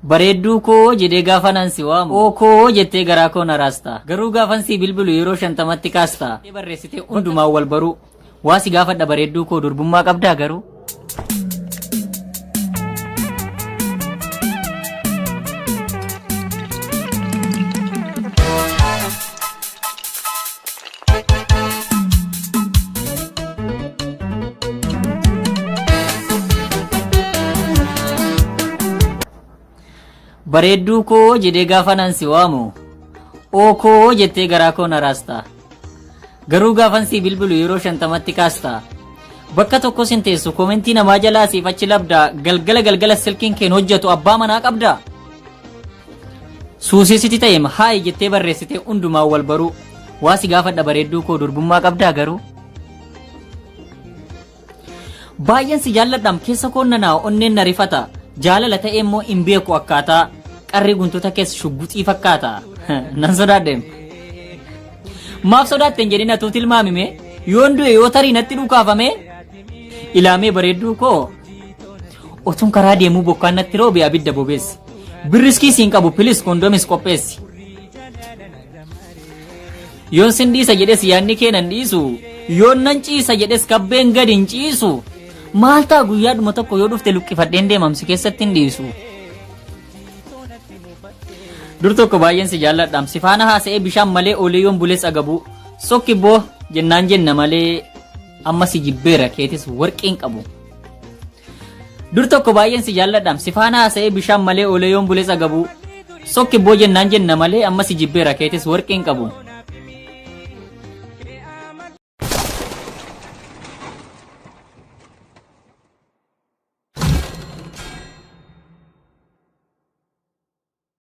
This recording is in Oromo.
Bareedduu koo jedhee gaafa nan si waamu. Oo koo jettee garaa koo na raasta. Garuu gaafan sii bilbilu yeroo 50tti kaasta. Barreessitee hundumaan wal baruu. Waa si gaafadha bareedduu koo durbummaa qabdaa garuu? Bareedduu koo jedhee gaafa nan si waamu. Oo koo jettee garaa koo na raasta. Garuu gaafan sii bilbilu yeroo 50tti kaasta. Bakka tokkos hin teessu komentii namaa jalaa siif achi labda galgala galgala silkiin keen hojjetu abbaa manaa qabda. Suusii sitti ta'eem haayi jettee barreessitee hundumaan wal baruu. Waa si gaafadha bareedduu koo durbummaa qabdaa garuu. Baay'een si jaalladhaam keessa koon nanaa onneen na rifata. Jaalala ta'ee immoo hin beeku akkaataa qarri guntuta keessa shugguxii fakkaata. Nan sodaadheem. Maaf sodaatte hin jedhin atuu tilmaamime yoon du'e yoo tarii natti dhukaafame ilaamee bareedduu koo otuun karaa deemuu bokkaan natti roobe abidda bobeessi. Birriskii siin qabu pilis kondomis qopheessi. Yoon sin dhiisa jedhes yaadni kee nan dhiisu. Yoon nan ciisa jedhes kabbeen gadi hin ciisu. Maal ta'a guyyaadhuma tokko yoo dhufte luqqifadheen deemamsi keessatti hin dhiisu. Dur tokko baay'een si jaalladhaam si faana haasa'ee bishaan malee oolee yoon bules agabuu. Sokki boo jennaan jenna malee amma si jibbeera keetis warqiin qabu. Dur tokko baay'een si jaalladhaam si faana haasa'ee bishaan malee oolee yoon bules agabuu. Sokki boo jennaan jenna malee amma si jibbeera keetis warqiin qabu.